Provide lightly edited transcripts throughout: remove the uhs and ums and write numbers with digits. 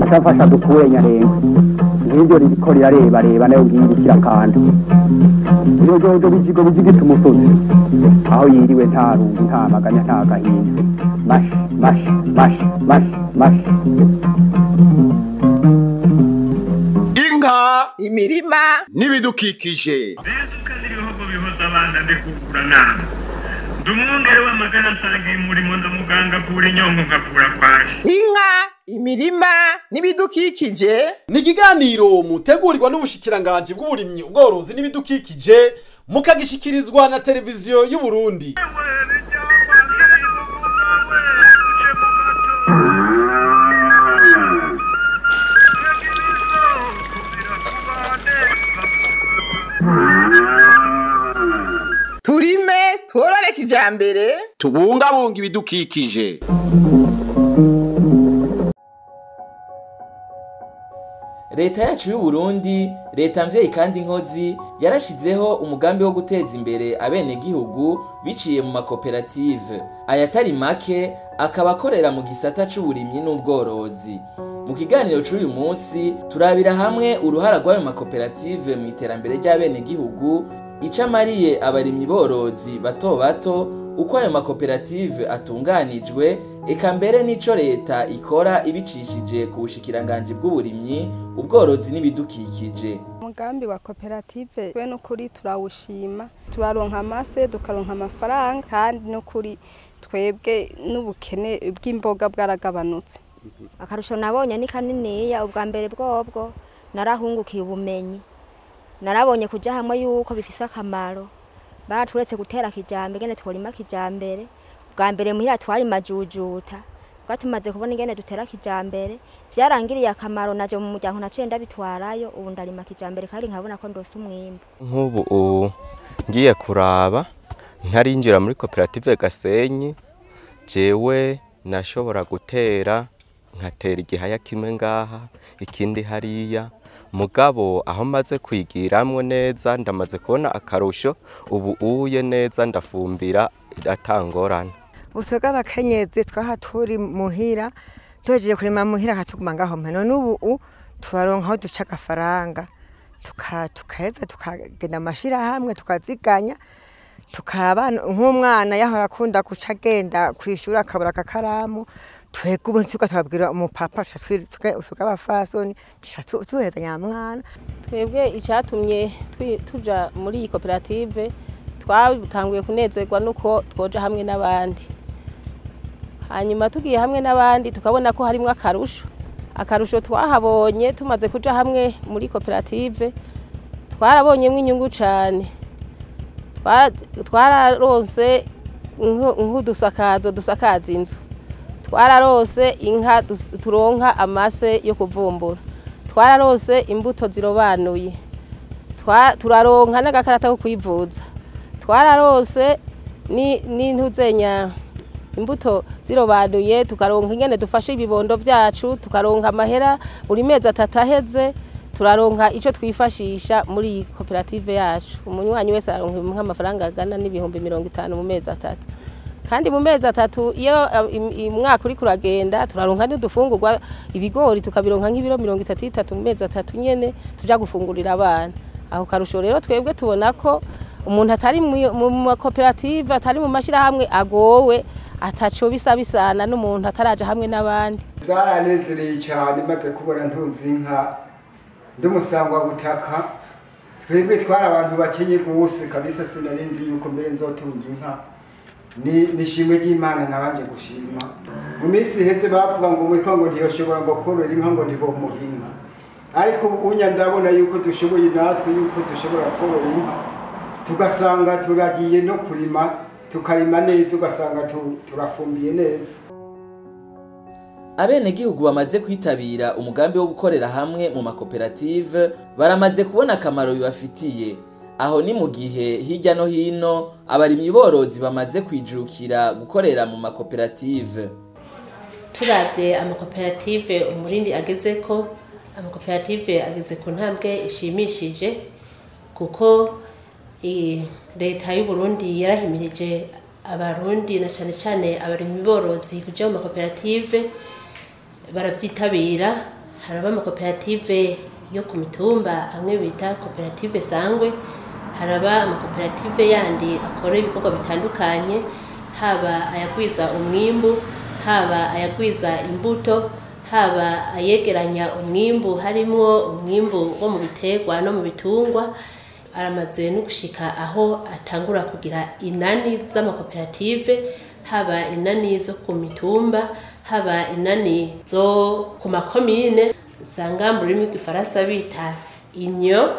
Ashafasha dukure nyarenga ngiryo ririko rirareba reba nayo ngiyi kirakanda ibijojo bijigo bijigita umusozi aho yiriwe nta rungu nta maganya nta gahinda mash mash mash mash mash. Inka, imirima n'ibidukikije. Ndumwungere w'amagana nsangiye umurimo ndamuganga kura inyongo ngakura kwaje. Inka, imirima n'ibidukikije ni ikiganiro mutegurirwa n'ubushikiranganje bw'uburimyi, ubworozi n'ibidukikije, mukagishikirizwa na televiziyo y'u Burundi. Turime tworore kijambere, tubungabunga ibidukikije. Leta yacu y'u Burundi, leta mvyeyi kandi nkozi, yarashizeho umugambi wo guteza imbere abenegihugu biciye mu makoperative. Ayatari make akaba akorera mu gisata c'uburimyi n'ubworozi. Mu kiganiro c'uyu munsi turabira hamwe uruhara rw'ayo makoperative mu iterambere ry'abenegihugu, icamariye abarimyi borozi bato bato, uko ayo makoperative atunganijwe, eka mbere n'ico leta ikora ibicishije ku bushikiranganje bw'uburimyi, ubworozi n'ibidukikije. Umugambi wa koperative twe n'ukuri turawushima, turaronka amase, tukaronka amafaranga, kandi n'ukuri twebwe n'ubukene bw'imboga bwaragabanutse. Akarusho nabonye ni kaniniya. Ubwa mbere bwobwo narahungukiye ubumenyi, narabonye kuja hamwe yuko bifise akamaro. Baraturetse gutera kijambere ngene tworima kijambere. Ubwa mbere muhira twari majujuta, bwatumaze kubona ingene dutera kijambere vyarangiriye akamaro. Naje mu muryango naciye ndabitwarayo, ubu ndarima kijambere kandi nkabona ko ndose umwimbu. Nk'ubu ngiye kuraba ntarinjira muri koperative Gasenyi, jewe nashobora gutera nkatera igihaya kimwe ngaha ikindi hariya, mugabo aho maze kwigiramwo neza ndamaze kubona akarusho. Ubu uye neza ndafumbira atangorana. Uswega abakenyezi twaha turi muhira, tuhejeje kurima muhira katuguma ngaho mpeno. N'ubu turaronka aho duca agafaranga, tukaheza tukagenda amashirahamwe tukaziganya, tukaba nk'umwana yahora akunda guca agenda kw'ishuri akabura akakaramu, twebwe ubu tuka twabwira umupapa tukabafasoni tuheza nyamwana. Twebwe icyatumye tuja muri iyi koperative, twatanguye kunezerwa nuko twoja hamwe n'abandi. Hanyuma tugiye hamwe n'abandi tukabona ko harimo akarusho. Akarusho twahabonye tumaze kuja hamwe muri koperative, twarabonyemo inyungu cyane. Twararose nk'udusakazo dusakaza inzu, twararose inka turonka amase yo kuvumbura, twararose imbuto zirobanuye, turaronka n'agakarata ko kwivuza, twararose n'intuzenya imbuto zirobanuye, tukaronka ingene dufashe ibibondo byacu, tukaronka amahera buri mezi atatu aheze, turaronka ico twifashisha muri iyi koperative yacu. Umunywanyi wese araronka nk'amafaranga agana n'50,000 mu mezi atatu. Kandi mu mezi atatu iyo umwaka uri kuragenda turaronka n'udufungurwa, ibigori tukabironka nk'ibiro 33 mu mezi atatu nyene tuja gufungurira abana. Aho karusho rero twebwe tubona ko umuntu atari mu makoperative, atari mu mashirahamwe agowe, ataco bisa bisana n'umuntu ataraja hamwe n'abandi. Byaranezereye cyane maze kubona ntunze inka ndimusangwa butaka. Twebwe twari abantu bakenye gose kabisa, sinarinzi yuko mbere nzotunga inka. Ni nishimwe ry'Imana nabanje gushima. Mu minsi iheze bavuga ngo umutwa ngo ntiyoshobora ngo korora inka ngo ntibomuha inka, ariko ubunya ndabona yuko dushoboye natwe, yuko dushobora korora inka, tugasanga turagiye no kurima, tukarima neza, ugasanga turafumbiye neza. Abenegihugu bamaze kwitabira umugambi wo gukorera hamwe mu makoperative baramaze kubona akamaro bibafitiye. Aho ni mu gihe hirya no hino abarimyi borozi bamaze kwijukira gukorera mu makoperative. Turavye amakoperative umurindi agezeko, amakoperative ageze ku ntambwe ishimishije, kuko leta y'u Burundi yarahimirije abarundi na cane cane abarimyi borozi kuja mu makoperative. Barabyitabira. Haraba amakoperative yo ku mitumba amwe bita koperative sangwe, haraba amakoperative yandi akora ibikorwa bitandukanye, haba ayagwiza umwimbu, haba ayagwiza imbuto, haba ayegeranya umwimbu, harimwo umwimbu wo mu biterwa no mu bitungwa. Aramaze no gushika aho atangura kugira inani z'amakoperative, haba inani zo ku mitumba, haba inani zo ku makomine, usanga mu rurimi rw'igifaransa bita inyo.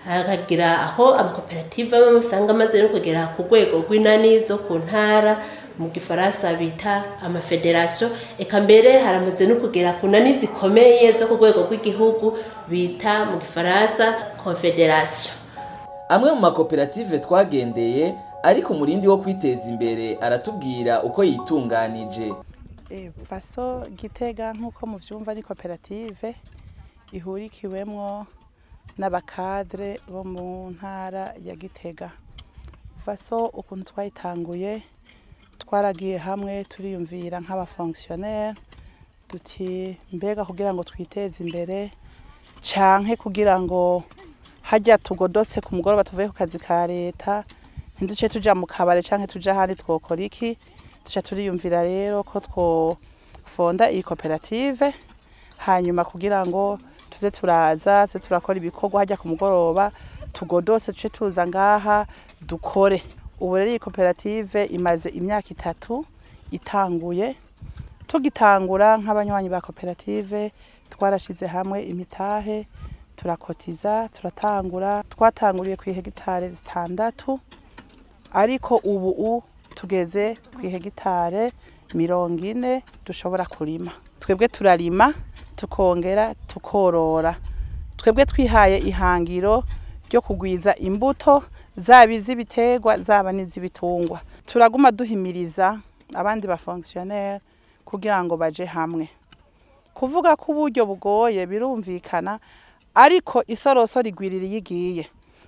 Hakagira aho amakoperative amwe usanga amaze no kugera ku rwego rw'inani zo ku ntara, mu gifaransa bita amafederasiyo. Eka mbere haramaze no kugera ku nani zikomeye zo ku rwego rw'igihugu bita mu gifaransa confederation. Amwe mu makoperative twagendeye ariko umurindi wo kwiteza imbere aratubwira uko yitunganije. Faso Gitega nk'uko muvyumva ari koperative ihurikiwemwo n'abakadre bo mu ntara ya Gitega. Faso ukuntu twayitanguye, twaragiye hamwe turiyumvira nk'abafonctionnaire duti mbega kugira ngo twiteze imbere canke kugira ngo hajya tugodotse ku mugoroba tuvuye ku kazi ka leta ntiduce tuja mu kabare canke tuja ahandi twokora iki. Tuca turiyumvira rero ko twofonda iyi koperative, hanyuma kugira ngo tuze turaza tuze turakora ibikorwa hajya ku mugoroba tugodotse tuce tuza ngaha dukore. Ubu rero iyi koperative imaze imyaka 3 itanguye. Tugitangura nk'abanywanyi ba koperative twarashize hamwe imitahe, turakotiza, turatangura. Twatanguriye ku hegitare 6, ariko ubu tugeze ku hegitare 40 dushobora kurima. Twebwe turarima tukongera tukorora. Twebwe twihaye ihangiro ryo kugwiza imbuto zaba iz'ibiterwa zaba n'iz'ibitungwa. Turaguma duhimiriza abandi ba fonctionnaire kugira ngo baje hamwe. Kuvuga ko uburyo bugoye birumvikana, ariko isoroso rigwirira iyigiye.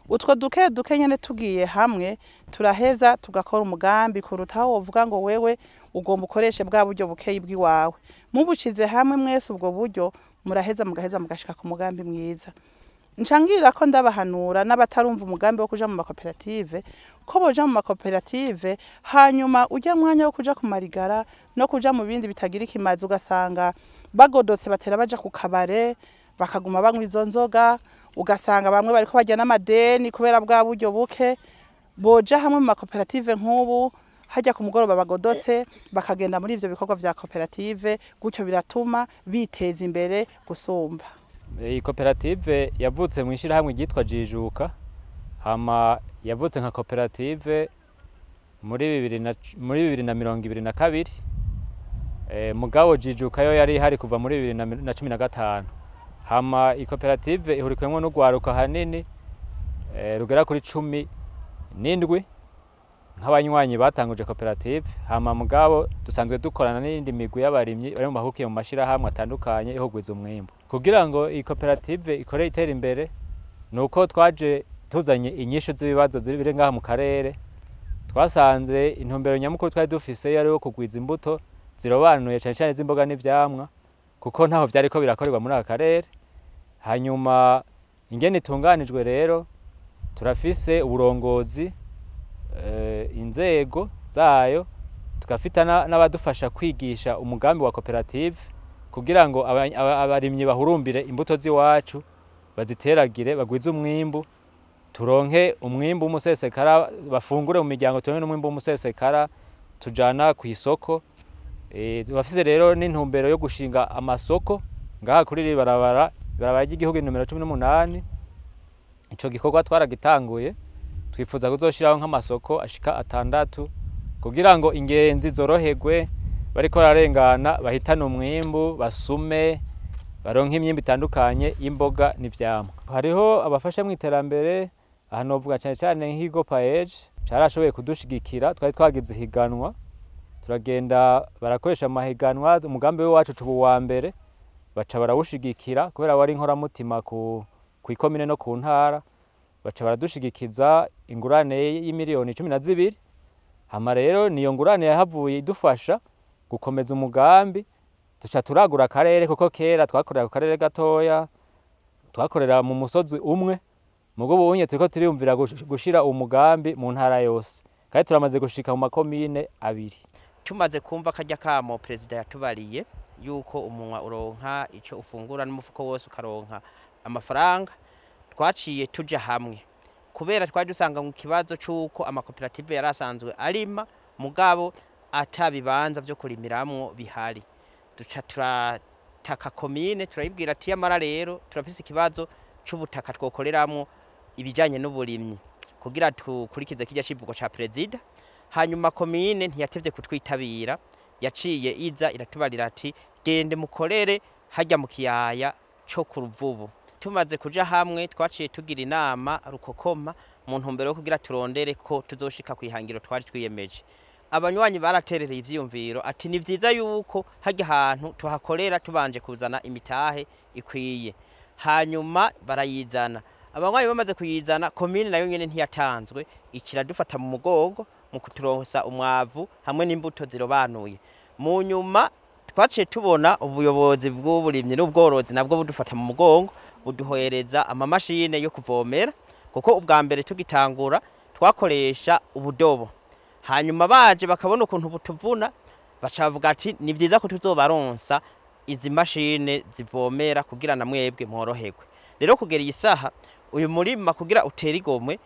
Utwo duke duke nyene tugiye hamwe turaheza tugakora umugambi kuruta aho wovuga ngo wewe ugomba ukoreshe bwa buryo bukeyi bw'iwawe. Mubucize hamwe mwese ubwo buryo muraheza mugaheza mugashika ku mugambi mwiza. Ncangira ko ndabahanura n'abatarumva umugambi wo kuja mu makoperative ko boja mu makoperative, hanyuma ujya mwanya wo kuja kumarigara no kuja mu bindi bitagira ikimazi, ugasanga bagodotse batera baja ku kabare bakaguma banywa izo nzoga, ugasanga bamwe bariko bajya n'amadeni kubera bwa buryo buke. Boja hamwe mu makoperative nk'ubu hajya ku mugoroba bagodotse bakagenda muri ivyo bikorwa vya koperative, gutyo biratuma biteza imbere gusumba. Iyi koperative yavutse mu ishyirahamwe ryitwa Jijuka, hama yavutse nka koperative muri 2022. Mugabo Jijuka yo yari ihari kuva muri 2015. Hama iyi koperative ihurikiwemwo n'urwaruka hanini rugera kuri 17 nk'abanywanyi batanguje koperative. Hama mugabo dusanzwe dukorana n'indi migwi y'abarimyi bari mu bahukiye mu mashirahamwe atandukanye ihogwiza umwimbu. Kugira ngo iyi koperative ikore itera imbere nuko twaje tuzanye inyishu z'ibibazo ziri ngaha mu karere. Twasanze intumbero nyamukuru twari dufise yari yo kugwiza imbuto zirobanuye cyane cyane z'imboga n'ivyamwa, kuko ntaho vyariko birakorerwa muri aka karere. Hanyuma ingene itunganijwe rero turafise uburongozi, inzego zayo, tugafita n'abadufasha kwigisha umugambi wa koperative kugira ngo abarimyi bahurumbire imbuto z'iwacu baziteragire bagwize umwimbu, turonke umwimbu w'umusesekara bafungure mu miryango, turonke n'umwimbu w'umusesekara tujana ku isoko. Tubafise rero n'intumbero yo gushinga amasoko ngaha kuri iri barabara ry'igihugu nomero 18. Ico gikorwa twaragitanguye, twifuza kuzoshiraho nk'amasoko ashika 6 kugira ngo ingenzi zoroherwe bariko bararengana bahitane umwimbu, basume, baronke imyimbu itandukanye y'imboga n'ivyamwa. Hariho abafasha mu iterambere, aha novuga cyane cyane nk'ikigo PAEJ carashoboye kudushigikira. Twari twagize ihiganwa, turagenda barakoresha amahiganwa, umugambi wacu tuba uwa mbere, baca barawushigikira kubera wari inkoramutima ku ikomine no ku ntara, baca baradushigikiza ingurane y'imiliyoni 12. Hama rero niyo ngurane yahavuye idufasha gukomeza umugambi, Tuca turagura akarere, kuko kera twakorera ku karere gatoya, twakorera mu musozi umwe. Mugo ubunye turiko turiyumvira gushira umugambi mu ntara yose, kandi turamaze gushika mu makomine 2. Tumaze kumva kajya kamo president yatubariye yuko umunwa uronka ico ufungura n'umufuko wose ukaronka amafaranga, twaciye tuja hamwe kubera twari dusanga mu kibazo c'uko amakoperative yarasanzwe arima mugabo atabibanza byo kurimiramwo bihari. Duca turataka komine turayibwira ati yamara rero turafise ikibazo c'ubutaka twokoreramwo ibijanye n'uburimyi kugira tukurikize kijya civugo ca president. Hanyuma komine ntiyatevye kutwitabira, yaciye iza iratubarira ati gende mukorere hajya mu kiyaya co ku Ruvubu. Tumaze kuja hamwe twaciye tugira inama rukokoma mu ntumbero yo kugira turondere ko tuzoshika kwihangiro twari twiyemeje. Abanywanyi baraterereye ivyiyumviro ati ni vyiza yuko hajya ahantu tuhakorera tubanje kuzana imitahe ikwiye. Hanyuma barayizana. Abanywanyi bamaze kuyizana, komine nayo nyene ntiyatanzwe, ikiradufata mu mugongo mu kuturonsa umwavu hamwe n'imbuto zirobanuye. Mu nyuma twaciye tubona ubuyobozi bw'uburimyi n'ubworozi nabwo budufata mu mugongo, buduhereza amamashine yo kuvomera, kuko ubwa mbere tugitangura twakoresha ubudobo. Hanyuma baje bakabona ukuntu butuvuna, bacavuga ati ni vyiza ko tuzobaronsa izi mashine zivomera kugira na mwebwe mworoherwe. Rero kugera iyi saha uyu murima kugira utere igomwe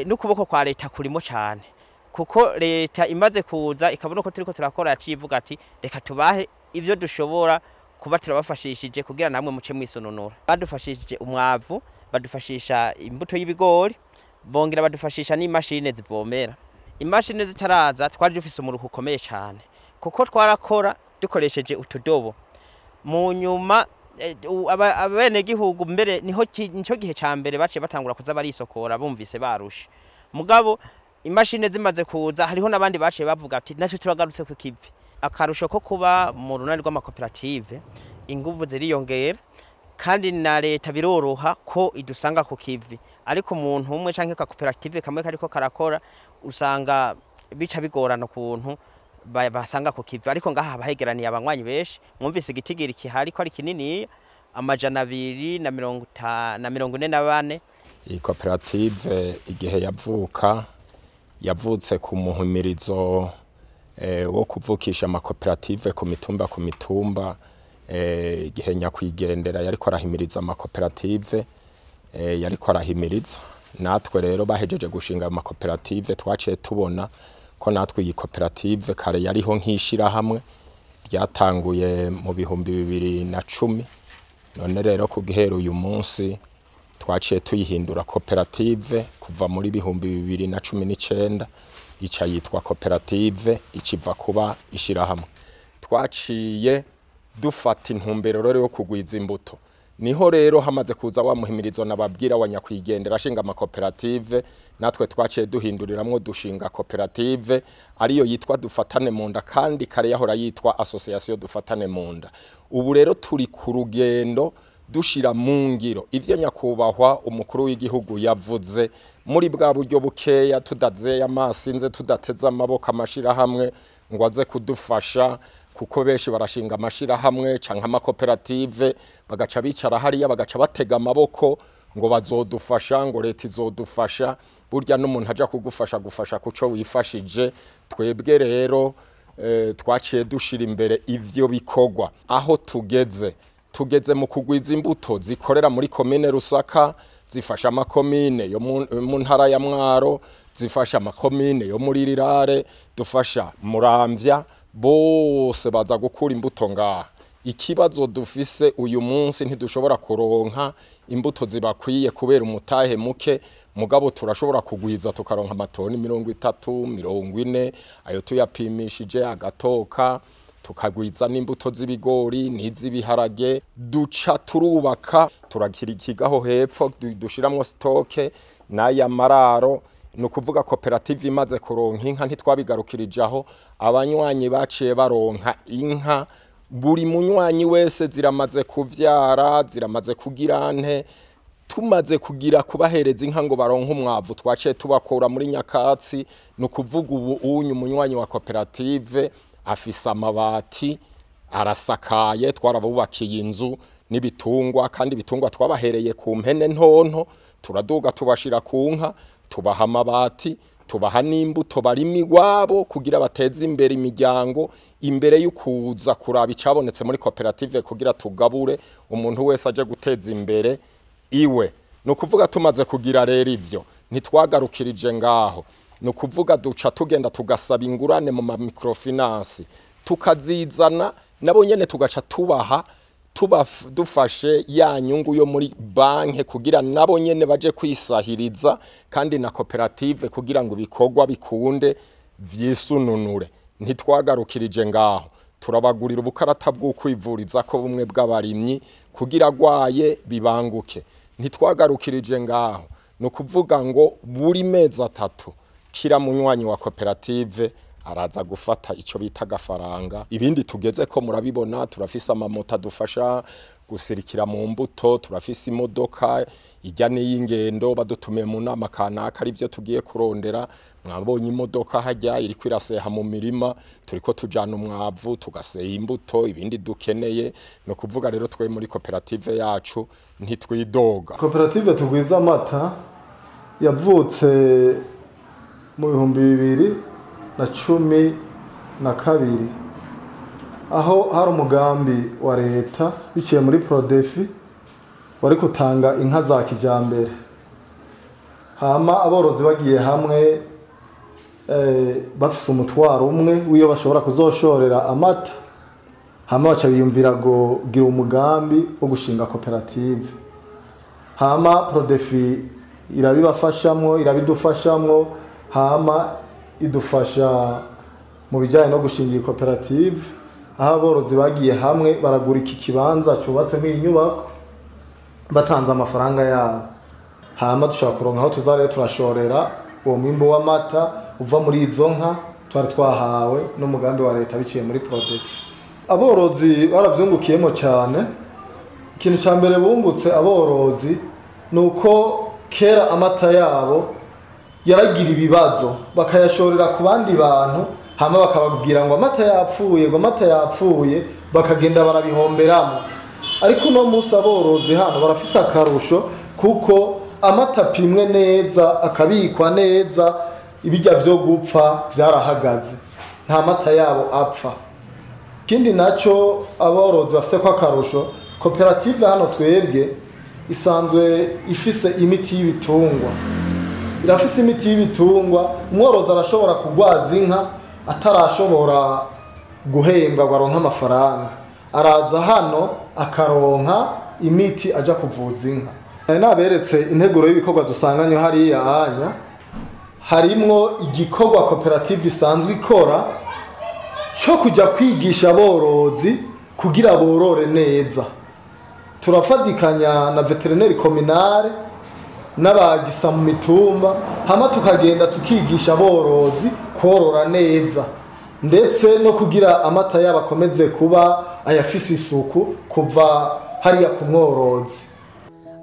n'ukuboko kwa leta kurimo cyane, kuko leta imaze kuza ikabona ko turiko turakora yacivuga ati reka tubahe ibyo dushobora kuba turabafashishije kugira namwe muce mwisununura. Badufashishije umwavu, badufashisha imbuto y'ibigori, bongera badufashisha n'imashine zivomera. Imashine zitaraza twari dufise umuruho ukomeye cyane, kuko twarakora dukoresheje utudobo. Mu nyuma abenegihugu mbere niho nico gihe ca mbere baciye batangura kuza barisokora bumvise barushe. Mugabo imashine zimaze kuza hariho nabandi baciye bavuga ati natwe turagarutse ku kivi. Akarusho ko kuba mu runani rw'amakoperative inguvu ziriyongera, kandi na leta biroroha ko idusanga ku kivi. Ariko umuntu umwe canke ka koperative kamwe kariko karakora usanga bica bigorana ukuntu basanga ku kivi. Ariko ngaha abahegeraniye abanywanyi benshi, mwumvise igitigiri kihari ko ari kinini, 244. Iyi koperative igihe yavuka yavutse ku muhimirizo wo kuvukisha amakoperative ku mitumba ku mitumba. Igihe nyakwigendera yariko arahimiriza amakoperative, yariko arahimiriza natwe rero bahejeje gushinga amakoperative twaciye tubona ko natwe iyi koperative kare yariho nk'ishirahamwe ryatanguye mu 2010. None rero kugihera uyu munsi twaciye tuyihindura koperative kuva muri 2019, ica yitwa koperative ikiva kuba ishirahamwe. Twaciye dufata intumbero rero yo kugwiza imbuto. Niho rero hamaze kuza wa muhimirizo nababwira wa nyakwigendera ashinga amakoperative, natwe twaciye duhinduriramwo dushinga koperative ariyo yitwa Dufatane Munda, kandi kare yahora yitwa Association Dufatane Munda. Ubu rero turi ku rugendo dushira mu ngiro ivyo nyakubahwa umukuru w'igihugu yavuze muri bwa buryo bukeya, tudazeye amasinze, tudateze amaboko amashirahamwe ngo aze kudufasha, kuko benshi barashinga amashirahamwe canke amakoperative bagaca bicara hariya bagaca batega amaboko ngo bazodufasha, ngo leta izodufasha. Burya n'umuntu aja kugufasha gufasha kuco wifashije. Twebwe rero twaciye dushira imbere ivyo bikogwa. Aho tugeze mu kugwiza imbuto zikorera muri komine Rusaka, zifasha amakomine yo mu ntara ya Mwaro, zifasha amakomine yo muri Rirare, dufasha Muramvya, bose baza gukura imbuto ngaha. Ikibazo dufise uyu munsi ntidushobora kuronka imbuto zibakwiye kubera umutahe muke, mugabo turashobora kugwiza tukaronka amatoni 30, 40, ayo tuyapimishije agatoka, tukagwiza n'imbuto z'ibigori n'iz'ibiharage. Duca turubaka, turakirikigaho hepfo dushiramwo stoke n'aya mararo. Nukuvuga koperative imaze kuronka inka ntitwabigarukirije aho, abanywanyi baciye baronka inka. Buri munywanyi wese ziramaze kuvyara, ziramaze kugira nte. Tumaze kugira kubahereza inka ngo baronke umwavu, twaciye tubakura muri nyakatsi. Nukuvuga ubu unyu munywanyi wa koperative afise amabati Arasakaye, twarabubakiye inzu n'ibitungwa, kandi ibitungwa twabahereye ku mpene ntonto, turaduga tubashira ku nka, tubaha amabati, tubaha n'imbuto barima iwabo kugira bateze imbere imiryango, imbere y'ukuza kuraba icabonetse muri koperative kugira tugabure umuntu wese aje guteza imbere iwe. Ni ukuvuga tumaze kugira rero ivyo, ntitwagarukirije ngaho. Ni ukuvuga duca tugenda tugasaba ingurane mu ma microfinance, tukazizana nabo nyene tugaca tubaha, dufashe ya nyungu yo muri banke kugira nabo nyene baje kwisahiriza, kandi na koperative kugira ngo ibikorwa bikunde vyisununure. Ntitwagarukirije ngaho, turabagurira ubukarata bw'ukwivuriza ko bumwe bw'abarimyi kugira agwaye bibanguke. Ntitwagarukirije ngaho, ni ukuvuga ngo buri mezi 3 kira munywanyi wa koperative araza gufata ico bita gafaranga. Ibindi tugeze ko murabibona, turafise amamota dufasha gusirikira mu mbuto, turafise imodoka ijya n'iyingendo badutumiye mu nama kanaka ari byo tugiye kurondera. Mwabonye imodoka hajya iriko iraseha mu mirima, turiko tujana umwavu tugaseha imbuto, ibindi dukeneye. No kuvuga rero twe muri koperative yacu ntitwidoga. Koperative Tugwiza Amata yavutse mu 2012, aho hari umugambi wa leta biciye muri Prodefi wari kutanga inka za kijambere. Hama aborozi bagiye hamwe bafise umutwaro umwe w'iyo bashobora kuzoshorera amata, hama baca biyumvira kugira umugambi wo gushinga koperative. Hama Prodefi irabibafashamwo, irabidufashamwo, hama idufasha mu bijyanye no gushinga iyi koperative, aho aborozi bagiye hamwe baragura iki kibanza cyubatsemo iyi nyubako batanze amafaranga yabo. Hama dushobora kuronka aho tuzarero turashorera uwo mwimbo w'amata uva muri izo nka twari twahawe n'umugambi wa leta biciye muri Prodefi. Aborozi baravyungukiyemo cyane. Ikintu cya mbere bungutse aborozi ni uko kera amata yabo yaragira ibibazo, bakayashorera ku bandi bantu, hama bakababwira ngo amata yapfuye, ngo amata yapfuye, bakagenda barabihomberamo. Ariko uno munsi aborozi hano barafise akarusho, kuko amata apimwe neza akabikwa neza, ibijya vyo gupfa vyarahagaze, nta mata yabo apfa. Ikindi naco aborozi bafise ko akarusho, koperative hano twebwe isanzwe ifise imiti y'ibitungwa. Irafise imiti y'ibitungwa, umworozi arashobora kugwaza inka atarashobora guhembwa ngo aronke amafaranga, araza hano akaronka imiti aja kuvuza inka. Naberetse integuro y'ibikorwa dusanganywe hariya anya, harimwo igikorwa koperative isanzwe ikora cyo kujya kwigisha aborozi kugira borore neza. Turafadikanya na veterineri communale n'abagisa mu mitumba, hama tukagenda tukigisha aborozi korora neza, ndetse no kugira amata yabo akomeze kuba ayafise isuku kuva hariya ku mworozi.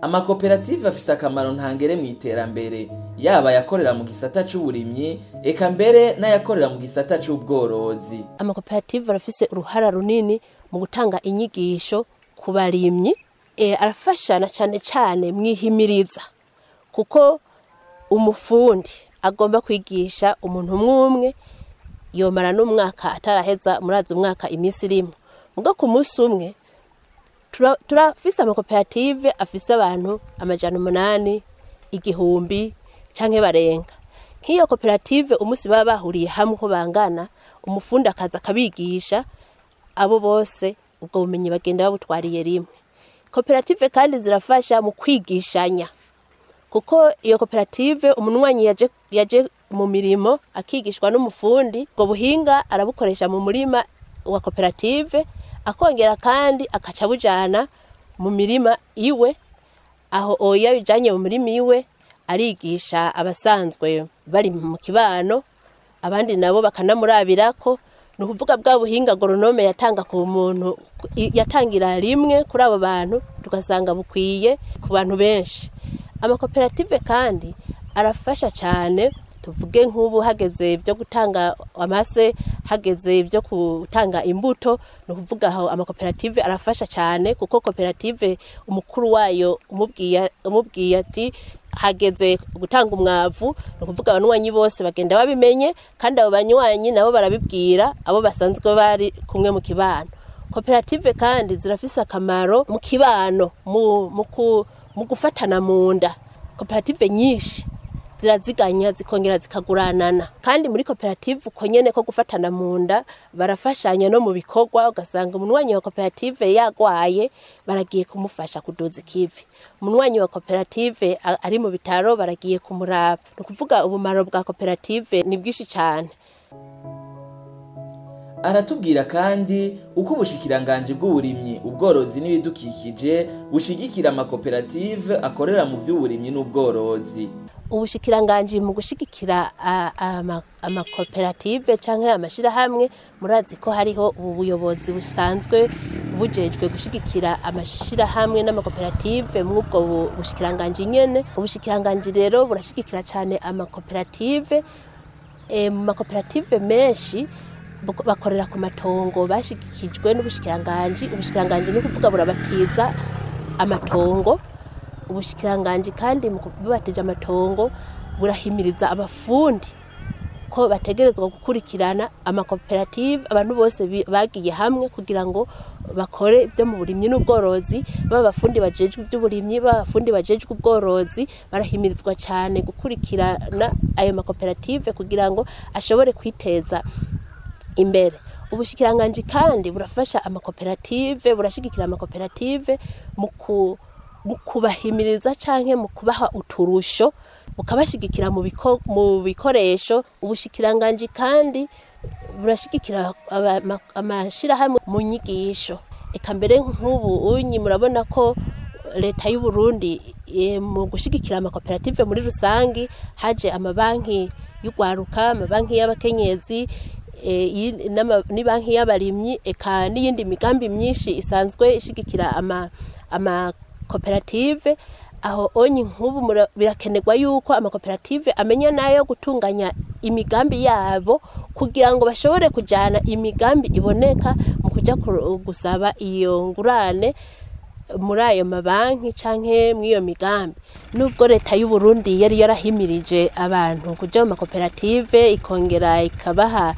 Amakoperative afise akamaro ntangere mu iterambere, yaba yakorera mu gisata c'uburimyi eka mbere n'ayakorera mu gisata c'ubworozi. Amakoperative arafise uruhara runini mu gutanga inyigisho ku barimyi, arafashana cyane cyane mwihimiriza, kuko umufundi agomba kwigisha umuntu umwe yomara n'umwaka ataraheza, murazi umwaka iminsi irimo, mugo ku munsi umwe turafise amakoperative afise abantu 800, 1000 canke barenga. Nk'iyo koperative umunsi baba bahuriye hamwe uko bangana, umufundi akaza akabigisha abo bose, ubwo bumenyi bagenda babutwariye rimwe. Koperative kandi zirafasha mu kwigishanya, kuko iyo koperative umunywanyi yaje mu mirimo akigishwa n'umufundi, ubwo buhinga arabukoresha mu murima wa koperative, akongera kandi akaca bujana mu mirima iwe. Aho oya bijanye mu mirima iwe arigisha abasanzwe bari mu kibano, abandi nabo bakanamurabirako. Ni ukuvuga bwa buhinga agronome yatanga ku muntu, yatangira rimwe kuri abo bantu, tugasanga bukwiye ku bantu benshi. Amakoperative kandi arafasha cyane. Tuvuge nk'ubu hageze ibyo gutanga amase, hageze ibyo gutanga imbuto, ni ukuvuga aho amakoperative arafasha cyane, kuko koperative umukuru wayo umubwiye ati hageze gutanga umwavu, ni ukuvuga abanywanyi bose bagenda babimenye, kandi abo banywanyi nabo barabibwira abo basanzwe bari kumwe mu kibano. Koperative kandi zirafise akamaro mu kibano, mu gufatana mu nda. Koperative nyinshi ziraziganya zikongera zikaguranana, kandi muri koperative uko nyene ko gufatana mu nda barafashanya no mu bikorwa. Ugasanga umunywanyi wa koperative yagwaye baragiye kumufasha kuduza ikivi, umunywanyi wa koperative ari mu bitaro baragiye kumuraba. Ni ukuvuga ubumaro bwa koperative ni bwinshi cyane. Aratubwira kandi uko ubushikiranganje bw'uburimyi, ubworozi n'ibidukikije bushigikira amakoperative akorera mu vy'uburimyi n'ubworozi. Ubushikiranganje mu gushigikira amakoperative canke amashirahamwe, murazi ko hariho ubu buyobozi busanzwe bujejwe gushigikira amashirahamwe n'amakoperative mw'ubwo bushikiranganje nyene. Ubushikiranganje rero burashigikira cane amakoperative. Mu makoperative menshi bakorera ku matongo bashigikijwe n'ubushikiranganje. Ubushikiranganje ni kuvuga burabatiza amatongo. Ubushikiranganje kandi mu kubatije amatongo burahimiriza abafundi ko bategerezwa gukurikirana amakoperative, abantu bose bagiye hamwe kugira ngo bakore ibyo mu burimyi n'ubworozi. Baba abafundi bajejwe iby'uburimyi, baba abafundi bajejwe ubworozi, barahimirizwa cyane gukurikirana ayo makoperative kugira ngo ashobore kwiteza imbere. Ubushikiranganje kandi burafasha amakoperative, burashigikira amakoperative mu kubahimiriza canke mu kubaha uturusho, bukabashigikira mu bikoresho. Ubushikiranganje kandi burashigikira amashirahamwe mu nyigisho. Eka mbere nk'ubu unyi murabona ko leta y'u Burundi mu gushigikira amakoperative muri rusangi haje amabanki y'ugwaruka, amabanki y'abakenyezi, ni banki y'abarimyi, eka n'iyindi migambi myinshi isanzwe ishigikira amakoperative. Aho onyi nk'ubu birakenerwa yuko amakoperative amenya nayo gutunganya imigambi yabo kugira ngo bashobore kujana imigambi iboneka mu kuja gusaba iyo ngurane muri ayo mabanki canke mw'iyo migambi. Nubwo leta y'u Burundi yari yarahimirije abantu kuja mu makoperative, ikongera ikabaha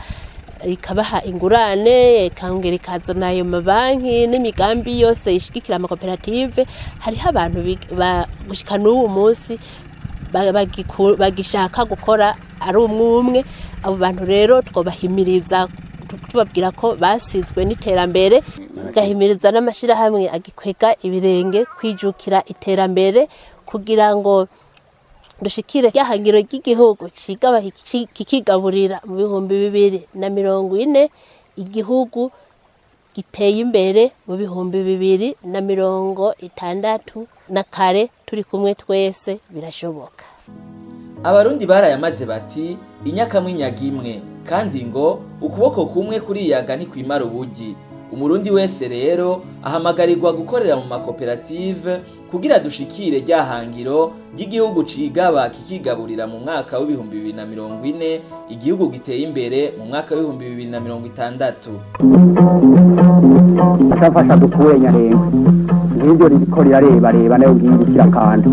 ingurane, ikongera ikazana ayo mabanki n'imigambi yose ishigikira amakoperative, hariho abantu gushika n'ubu munsi bagishaka gukora ari umwe. Abo bantu rero twobahimiriza tubabwira ko basizwe n'iterambere, gahimiriza n'amashirahamwe agikwega ibirenge kwijukira iterambere kugira ngo dushikire ryahangiro ry'igihugu cigaba kikigaburira mu 2040, igihugu giteye imbere mu 2060 na kare. Turi kumwe twese birashoboka. Abarundi barayamaze bati inyakamwe inyaga imwe, kandi ngo ukuboko kumwe kuriyaga ni kwimara ubugi. Umurundi wese rero ahamagarirwa gukorera mu makoperative kugira dushikire ryahangiro ry'igihugu cigaba kikigaburira mu mwaka w'2040, igihugu giteye imbere mu mwaka w'2060. Afasha dukure Nyarengwe ngiryo ririko rirarebareba nayo ngiyi kirakanda.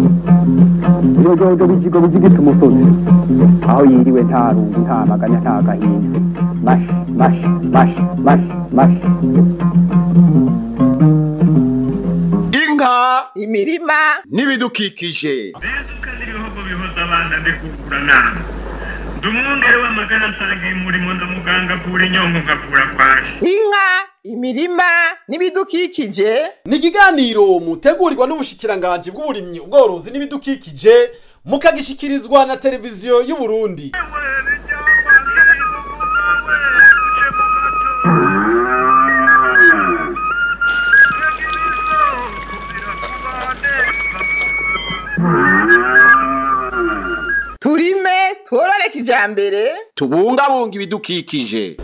Ibijojo bijigo bijigita umusozi aho yiriwe nta rungu, nta maganya, nta gahinda. Mash mash mash mash mash. Inka, imirima n'ibidukikije. Ibihugu bihoza abana ndikukura nama. Ndumwungere w'amagana nsangiye umurimo ndamuganga avura inyongo nkavura kwaje. Inka, imirima n'ibidukikije. Ni ikiganiro mutegurirwa n'ubushikiranganje bw'uburimyi, ubworozi n'ibidukikije, mukagishikirizwa na televiziyo y'u Burundi. Turime tworore kijambere, tubungabunga ibidukikije.